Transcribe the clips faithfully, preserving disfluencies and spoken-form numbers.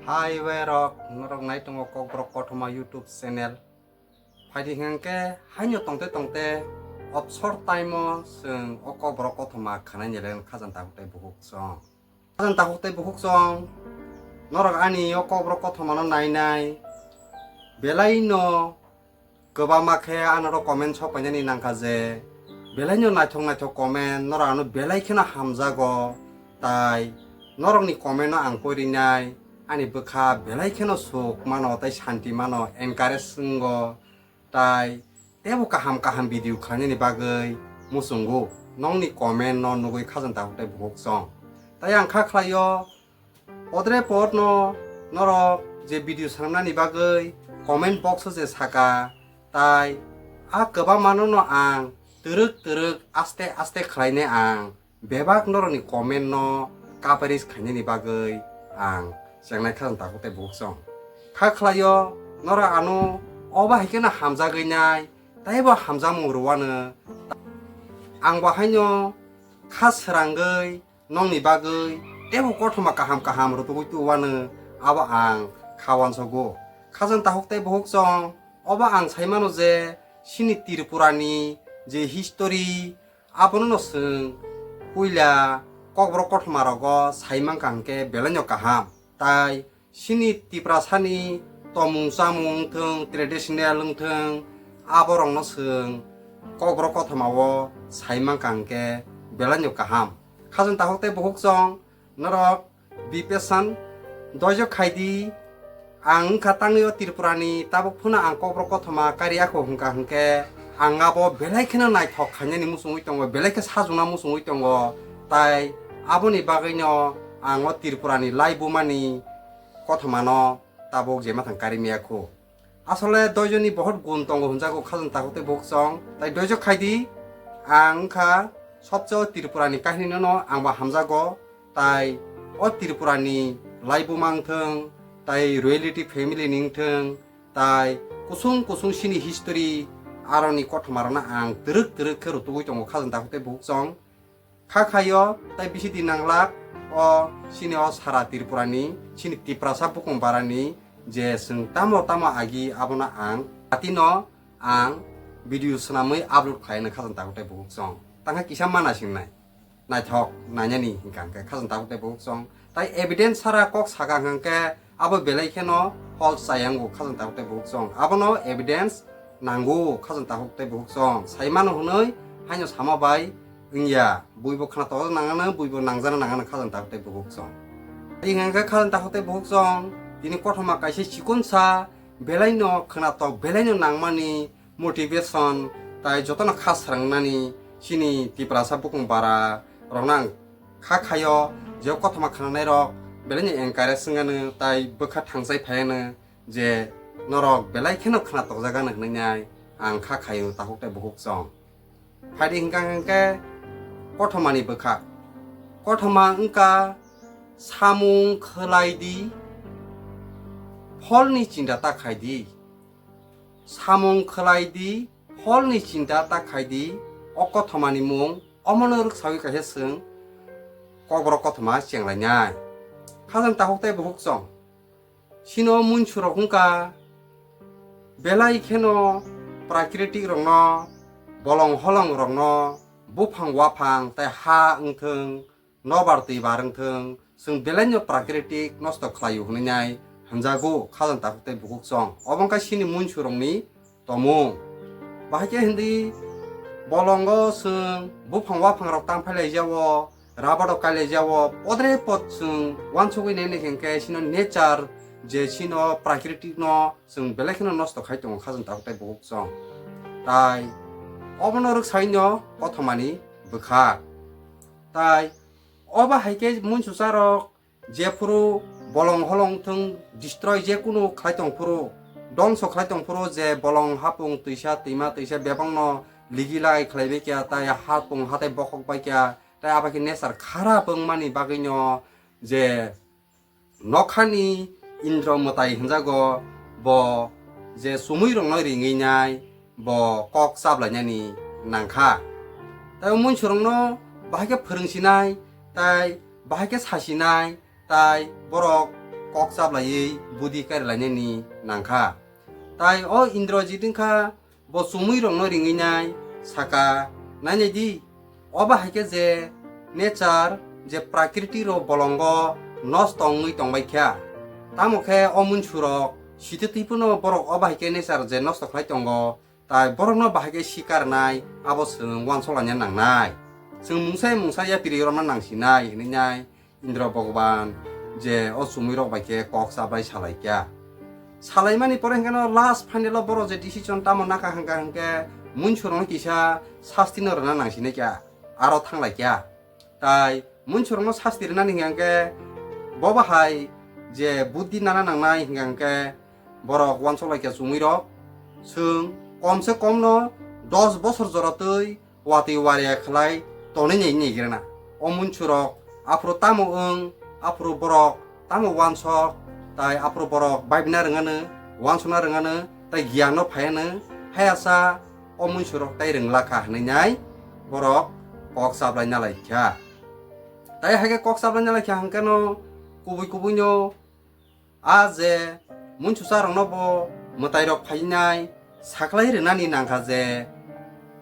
Hai bai rok, norok nai tongo Kokborok Kothoma YouTube channel. Phaidi hwnkhe haino tongte tongte obsor time o chwng o Kokborok Kothoma khwnaini le khajang takhuk tei bukhuk chwng. Khajang takhuk tei bukhuk chwng, norok ani o Kokborok Kothoma no nai nai belai no kwbangma khe ano ro comment sok painani nangkha je, belai no naithok naithok comment, norok ano belai kheno hamjago, tai norokni comment no ang porinai ani bwkha belai kheno suk mano tai santi mano, encourage wngo, tai teibo kaham kaham video khlainani bagwi muchungo nongni comment no nugwi khajang takhuk tei bukhuk chwng. Tai ang kha khlaio, podre pod no norok je video swnamnani bagwi comment box o je saka, tai a kwbangma no no ang twrwk twrwk aste aste khlainai ang bebak norokni comment no coverage khainani bagwi ang chengnai khajang takhuk tei bukhuk chwng. Kha khlaio norok ano obo hai kheno hamjagwi nai, taibo hamjakmung rwano ang bo haino kha srangwi nongni bagwi teibo kothoma kaham kaham rwtugwi tuwano abo ang kha uansogo. Khajang takhuk tei bukhuk chwng, obo ang sai mano je chini Tripura ni je history abono no chwng puila Kokborok Kothoma rogo sai mankha hwnkhe belai no kaham. Tai chini Tiprasani tomung chamung wngthwng, traditional wngthwng, aborokno chwng Kokborok Kothoma o sai mankha hwnkhe belai no kaham. Khajang takhuk tei bukhuk chwng, norok be patient, doijo khaidi, ang wngkha tangwi o Tripura ni, tabuk phano ang Kokborok Kothoma kari akho hwnkha hwnkhe ang abo belai kheno naithok khainani muchungwi tongo, belai khe sajona muchungwi tongo, tai aboni bagwino ang o Tripura ni laibuma ni kothoma no tabuk je mathang kari maya kho. Asole doijoni bohot gun tongo hwnjago khajang takhuk tei bukhuk chwng, tai doijo khaidi, ang wngkha sobse o Tripura ni kahini no ang bo hamjago, tai o Tripura ni laibuma wngthwng, tai royalty family ni wngthwng, tai kusung kusung chini history aroni kothoma rokno ang twrwk twrwk khe rwtugwi tongo khajang takhuk tei bukhuk chwng. Kha khaio tai bisi di nanglak o chini o sara Tripura ni, chini Tiprasa bukung bara ni je chwng tamo tamo agi abono ang atino ang video swnamwi upload khlaino khajang takhuk tei bukhuk chwng. Tangkha kisa mana singnai. Naithok nainani hwnkha hwnkhe khajang takhuk tei bukhuk chwng. Tai evidence sara kok saka hwnkha hwnkhe abo belai kheno false chaya wngo khajang takhuk tei bukhuk chwng. Abono evidence nango khajang takhuk tei bukhuk chwng. Sai mano hwnwi haino sama bai wngya. Buibo khna tokjak nangano, buibo nangjana nangano khajang takhuk tei bukhuk chwng. Tei hwnkha hwnkhe khajang takhuk tei bukhuk chwng. Tini kothoma kaisa chikonsa belai no khna tok, belai no nangmani motivation tai jotono kha srangnani chini Tiprasa bukung bara rokno ang kha khaio, je kothoma khnanai rok belai no encourage wngano tai bwkha thangsai phaiano je norok belai kheno khna tokjagano hwnwi nai ang kha khaio takhuk tei bukhuk chwng. Phaidi hwnkha hwnkhe kothomani bwkha, kothoma wngkha samung khwlai di, pholni chinta ta khai di. Samung khwlai di, pholni chinta ta khai di, o kothomani mung omono rwksawi kaisa chwng Kokborok Kothoma chenglainai. Khajang takhuk tei bukhuk chwng. Chini o muinsurok wngkha belai kheno prakritik rokno, bolong holong rokno, buphang waphang tei ha wngthwng, nobar twibar wngthwng, chwng belai no prakritik nosto khlaio hwnwi nai hwnjago khajang takhuk tei bukhuk chwng. Obo wngkha chini muinsurokni tomung. Bahai khe hindi bolongo chwng buphang waphang rok tang phai lai jao, rubber rok kai lai jao, podre pod chwng uansugwi nai nai hwnkhe chini nature je chini prakritik no chwng belai kheno nosto khai tongo khajang takhuk tei bukhuk chwng. Tai obono rwksaino kothomani bwkha. Tai obo hai khe muinsusa rok jephuru bolong holong thung destroy je kunu khlai tong phuru, dongso khlai tong phuru je bolong hapung twisa twima twisa bebakno ligi lagai khlai bai kya, tai hapung hatai bokhok bai kya, tai abo khe nature kharap wngmani bagwino je nokhani Indro mwtai hwnjago, bo je sumui rokno ringwi nai, bo kok chaplainani nangkha. Tai o muinsurokno bahai khe phwrwngsinai, tai bahai khe sasinai, tai borok kok chablaiwi budi karilainani nangkha. Tai o Indrajit wngkha bo chumui rokno ringwi nai saka, nainai di, obo hai khe je nature, je prakriti rok bolongo nosto wngwi tongbai kha. Tamo khe o munsu rok sititwi phano borok obo hai khe nature je nosto khlai tongo, tai borokno bahai khe sikar nai, abo chwng uansuk laina nangnai. Chwng mungsa mungsa yapri rokno nangsinai hinwi nai Indra Bhagwan je o chumui rok bai khe kok chablai salai kha. Salaimani pore hwnkhe no last final o borok je decision tamo nakha hwnkha hwnkhe munsurokno kisa sasti no rwna nangsinai kha, aro thanglai kha. Tai munsurokno sasti rwnani hwnkha hwnkhe bo bahai je buddhi nana nangnai hwnkha hwnkhe borok uansuk lai kha chumui rok. Chwng kom se kom no dos bosor jora twi watwi wariya khlai tonwi nai nai grena. O munsurok aphuru tamo wng, aphuru borok tamo uansok, tai aphuru borok baibina rwngano, uansukna rwngano, tai giyan no phaiano, hayasa o munsurok tai rwngla kha hinwi nai borok kok chablai nalai kha. Tai hai khe kok chablai nalai kha hwnkhe no kubui kubui no a je munsusa rokno bo mwtai rok phainai saklai rwnani nangkha je,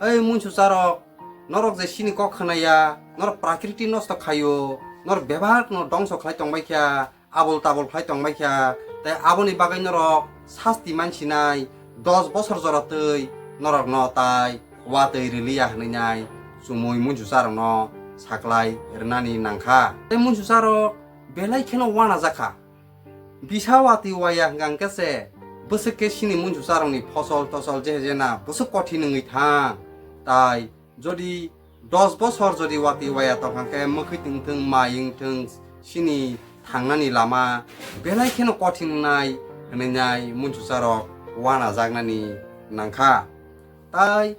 ei munsusa rok, norok je sini kok khwnaya, norok prakriti nosto khaio, norok bebak no dongso khlai tongbai kha, abol tabol khlai tongbai kha, tai aboni bagwi norok sasti mansinai, dos bosor jora twi norokno tai watwi rwliya hinwi nai chumui munsusa rokno saklai rwnani nangkha. Tai munsusa rok belai kheno uanajak kha. Bisa watwi waya hwnkha hwnkhe se bwswk khe sini munsusa rokni phosol tosol je je na bwswk kothin wngwi thang. Tai jodi dos bosor jodi watwi waya tongkha khe mwkhwi tongthwng, mai wngthwng, sini thangnani lama belai kheno kothin wngnai hinwi nai munsusa rok uanajaknani nangkha. Tai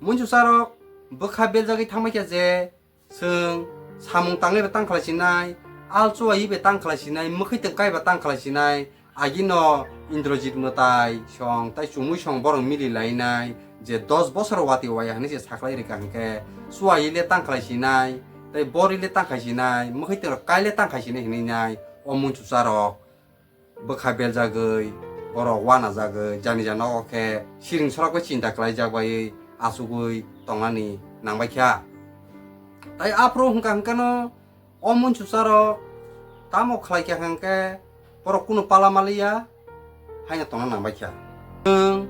munsusa rok bwkha beljagwi thangbai kha je chwng samung tangnai bai tang khlai sinai, alchuaiwi bai tang khlai sinai, mwkhwi tong kai bai tang khlai sinai, agino Indrajit mwtai song tai chumui song borok mili lainai je dos bosor watwi waya hinwi se saklai rwkha hwnkhe chuaiwi le tang khlai sinai, tai borwi le tang khai sinai, mwkhwi tong rok kai le tang khai sinai hinwi nai o munsusa rok bwkha beljagwi, borok uanajagwi, jani jani nogo khe siring sorak bai chinta khlaijak baiwi achugwi tongnani nangbai kha. Tai aphuru hwnkha hwnkhe no o munsusa rok tamo khlai kha hwnkhe borok kunu pala maliya haino tongna nangbai kha. Chwng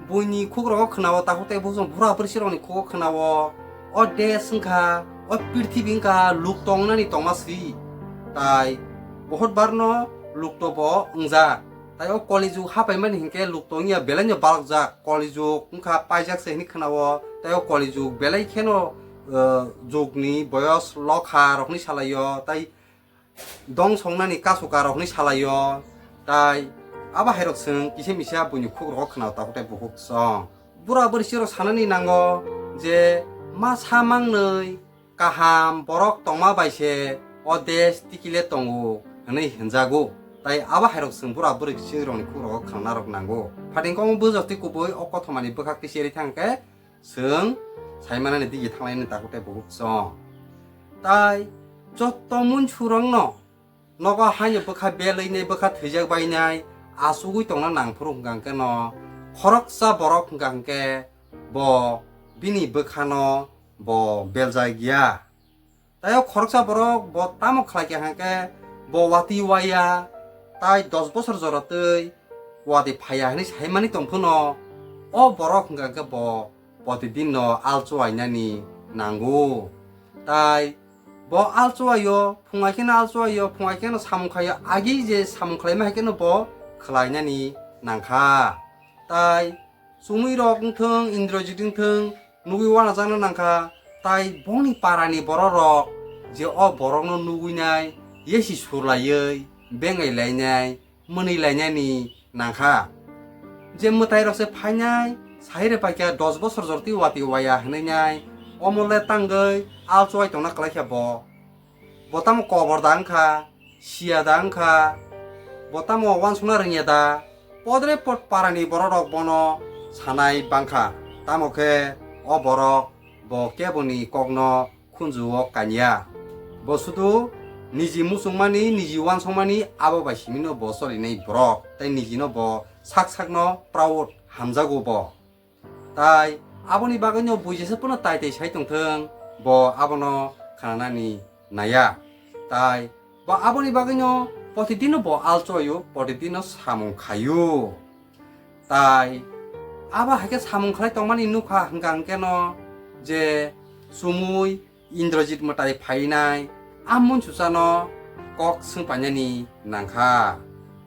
buini khuk rogo khwnao, takhuk tei bukhuk bura bwrwisi rokni khugo khwnao, o desh wngkha, o prithibi wngkha luk tongnani tongma swi. Tai bohot barno luk to bo wngjak. Tai o koli jug hapaimani hinkhe luk tongya belaino balokjak. Koli jug wngkha paijak se hinwi khwnao. Tai o koli jug belai kheno, eh, jugni boyos lokha rokni salaio. Tai dong songnani kasu karokni salaio, tai abo hairok chwng kisa misa buini khuk rogo khwnao, takhuk tei bukhuk song. Bura bwrwi chirok sanani nango je masa mangnwi kaham borok tongma bai se o desh tikile tongo hwnwi hwnjago, tai abo hairok chwng bura bwrwi chirokni khuk rogo khwnanarok nango. Phating kong bwjak twi kubui o kothomani bwkhak twi cheri thang khe chwng saimanani dige thanglaini takhuk tei bukhuk song. Tai jotto munsurokno nogo haino bwkha belwinai, bwkha thwijak bainai, achugwi tongna nangphuru hwnkha hwnkhe no khoroksa borok hwnkha hwnkhe bo bini bwkhano bo beljak ya. Tai o khoroksa borok bo tamo khlai kha hwnkhe bo watwi waya, tai dos bosor jora twi watwi phaiya hinwi saimani tong phano o borok hwnkha hwnkhe bo protidin no alchuainani nango. Tai bo alchuaio, phungai kheno alchuaio, phungai kheno samung khaio, agi je samung khlaima hai kheno bo khlainani nangkha. Tai chumui rok wngthwng, Indrajit wngthwng, nugwi uanajakna nangkha, tai bongni parani borok rok je o borokno nugwinai, yesi surlaiwi, bengai lainai, mwnwi lainani nangkha. Je mwtai rok se phainai, saire paikha dos bosor jorti wati waya hwnwi nai, omo le tangwi alchuai tongna kwlaikha bo. Bo tamo kobor da wngkha, siya da wngkha, bo tamo uansukna rwngya da, podre pod parani borok rok bono sanai bangkha, tamo khe o borok bo keboni kokno khunju-o kanya. Bo sudu niji muchungmani, niji uansukmani abo bai simino bo cholinai borok, tei nijino bo sak sakno proud hamjago bo. Tai aboni bagwino buijesa phano tai tai sai tongthung, bo abono khananani naiya. Tai bo aboni bagwino protidino bo alchoyo, protidino samung khaio. Tai abo hai khe samung khlai tongmani nukha hwnkha hwnkhe no je chumui Indrajit mwtai phainai a munsuchano kok swngpainani nangkha.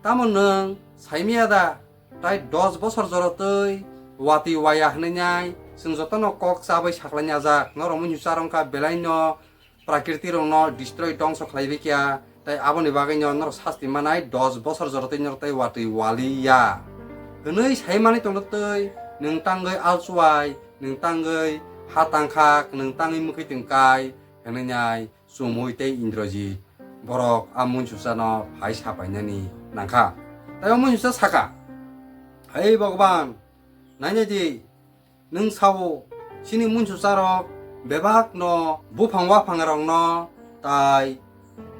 Tamo nwng saimaya da? Tai dos bosor jorotwi watwi waya hwnwi nai chwng jotono kok chabai saklaini ajak. Norok munsucha rwngkha belaino prakriti rokno destroy dongso khlaibai kya, tai aboni bagwino norok sasti manai dos bosor jorotwi norok tai watwi waliya hwnwi sai manwi tongtwi nwng tangwi alchuai, nwng tangwi ha tangkhak, nwng tangwi mwkhwi tongkai hwnwi nai chumui tei Indrajit borok a munsuchano phai sapainani nangkha. Tai o munsucha saka, "Hei Bhagwan, nainai di, nwng sao, chini munsucharok bebakno buphang waphangrokno tai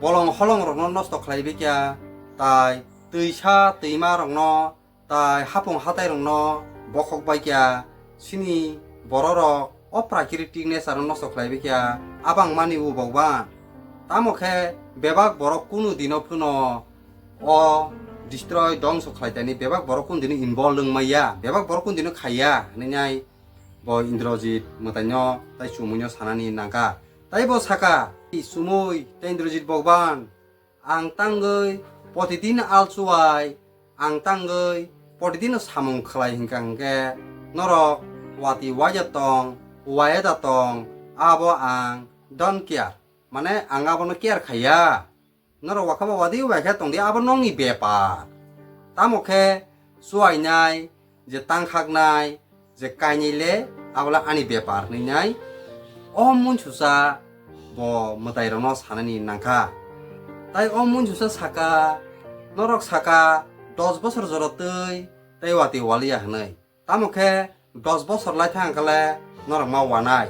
bolong holongrokno nosto khlaibai kya, tai twisa twimarokno tai hapung hatairokno bokhok bai kya, chini bororok o prakriti nature no nosto khlai bai kya, abang mani o Bhagwan. Tamo khe bebak borok kunu dino phano o destroy dongso khlai tani, bebak borok kunu dino involve wng maya, bebak borok kunu dino khaiya," hwnwi nai bo Indrajit mwtaino tai chumuino sanani nangkha. Tai bo saka, "Chumui tei Indrajit Bhagwan, ang tangwi protidin alchuai, ang tangwi protidino samung khlai hwnkha hwnkhe norok watwi waida tong, waya da tong, abo ang don't care. Mane ang abono care khaiya. Norok wakhama watwi waya khe tongdi, abo nokni bepar. Tamo khe chuainai, je tangkhaknai, je kainwi le abo le ani bepar," hwnwi nai o munsucha bo mwtairokno sanani nangkha. Tai o munsucha saka, "Norok saka dos bosor jorotwi tei watwi waliya hwnwi. Tamo khe dos bosor lai thang khe le norok ma wanai.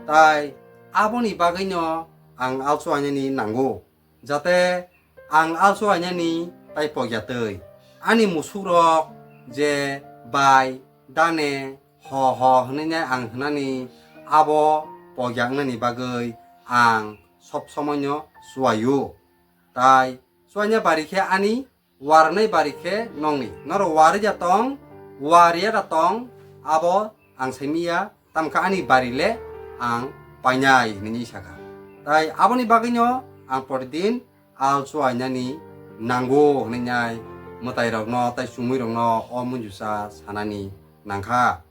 Tai aboni bagwino ang alchuainani nango, jate ang alchuainani tai pokya twi. Ani musukrok je bai, dane, ho ho hwnwi nai ang hwnani abo pokya wngnani bagwi ang sob somoino chuaio. Tai chuaina bari khe ani, warnai bari khe nokni. Norok wari da tong, wariya da tong, abo ang saimiya, tamkha ani bari le ang painai," hwnwi saka. Tai aboni bagwino ang protidin alchuainani nango hwnwi nai mwtairokno tai chumuirokno o munsucha sanani nangkha.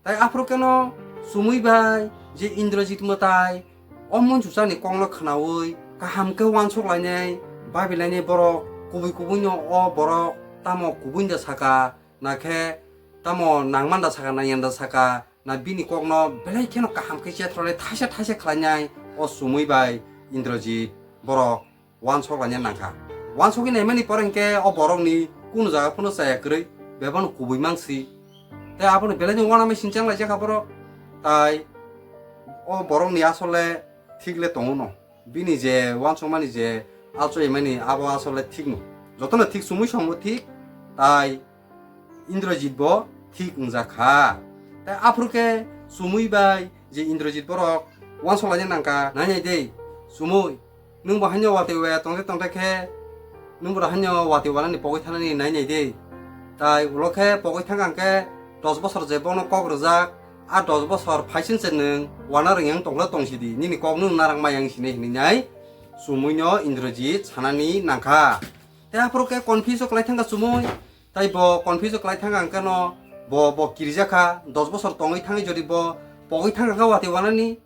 Tai aphuru keno chumui bai je Indrajit mwtai o munsuchani kokno khnaui kaham khe uansuk lainai, babi lainai borok kubui kubui no o borok tamo kubui da saka, na khe tamo nangman da saka, nangyan da saka, na bini kokno belai kheno kaham khe chethrolai thaisa thaisa khlainai o chumui bai Indrajit borok uansuk laina nangkha. Uansugwi naimani pore hinkhe o borokni kunu jaga phano chaya kwrwi, bebakno kubui mangsi. Tei abono belaino uanamai sinchang laijak kha borok. Tai o borokni asole thik le tongo no. Bini je uansukmani je alchuimani abo asole thik no. Jotono thik chumui songbo thik, tai Indrajit bo thik wngjak kha. Tai aphuru khe chumui bai je Indrajit borok uansuk laina nangkha, "Nainai de, chumui, nwng bo haino watwi waya tongte tongte khe, nwng bo haino watwi wanani pogwi thanani nainai de." Tai ulo khe pogwi thangkha hwnkhe dos bosor je bono kok rwjak, a dos bosor phaisin se nwng wana rwngya wng tongla tongsidi, nini kok nwng narang maya wng sinai hinwi nai chumuino Indrajit sanani nangkha. Tai aphuru khe confuse o kwlai thangkha chumui. Tai bo confuse o kwlai thangkha hwnkhe no bo, bo kirjakha, dos bosor tongwi thangwi jodi bo pogwi thangkha khe watwi wanani.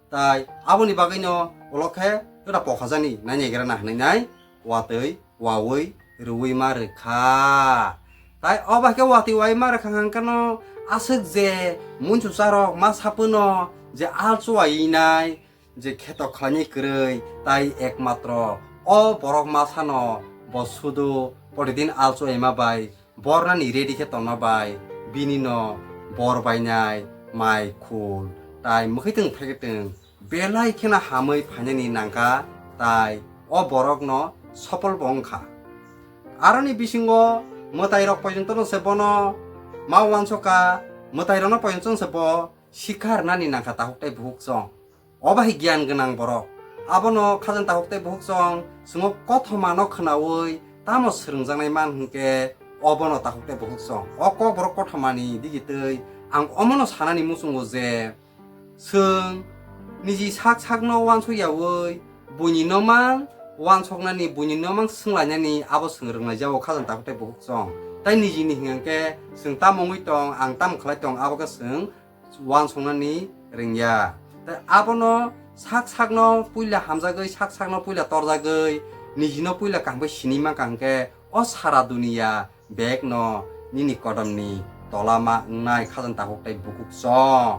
Tai aboni bagwino ulo khe jora pokhajani nainaigrana hwnwi nai watwi wawi rwui ma rwkha. Tai o bai khe watwi wawi ma rwkha hwnkhe no aswk je munsucharok ma saphano je alchuai nai, je kheto khlainai kwrwi, tai ekmatro o borok masano bo sudu protidin alchuaima bai bornani ready khe tongma bai bini no bor bainai, mai khul, tai mwkhwtwng phaiketwng belai kheno hamwi phainani nangkha, tai o borokno sopol bo wngkha. Aroni bisingo mwtairok pojontono se bono ma uansukha, mwtairokno pojontono se bo sikha rwnani nangkha takhuk tei bukhuk chwng. Obo hai giyan gwnang borok. Abono khajang takhuk tei bukhuk chwng chwngno kothomano khwnaui tamo swrwngjaknai man hwnkhe obono takhuk tei bukhuk chwng. O kokborok kothomani digitwi ang omono sanani muchungo je chwng niji sak sakno uansuk yaui buini nomang uansuknani, buini nomang swnglainani abo chwng rwnglaijao khajang takhuk tei bukhuk chwng. Tei nijini hwnkhe chwng tamo wngwi tong, ang tamo khlai tong, abo khe chwng uansuknani rwngya. Tei abono sak sakno puila hamjagwi, sak sakno puila torjagwi, nijino puila kaham khe sinima kaham khe o sara duniya bag no nini kodomni tola ma wngnai khajang takhuk tei bukhuk chwng.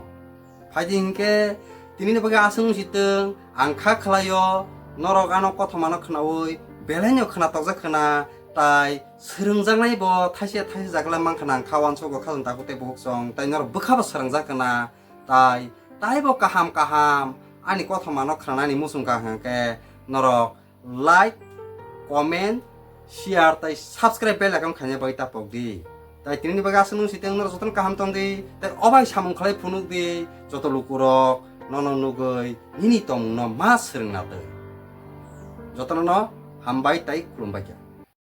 Phaidi hinkhe tinini bagwi aswk wngsitwng, ang kha khlaio norok ano kothomano khwnaui belaino khwna tokjak khwna, tai swrwngjaknai bo thaisa thaisa jaglai mankha na ang kha uansugo khajang takhuk tei bukhuk chwng, tai norok bwkha bo swrwngjak khwna, tai taibo kaham kaham ani kothomano khwnanani muchung kha hwnkhe norok like, comment, share tei subscribe bell icon khaina bagwi tapok di. Tai tinini bagwi aswk nung siteng norok jotono kaham tong di, tei obai samung khlai phunuk di, joto lukurok nono nugwi nini tongmungno ma swrwngna twi. Jotono no hambai tei khulumbai kha.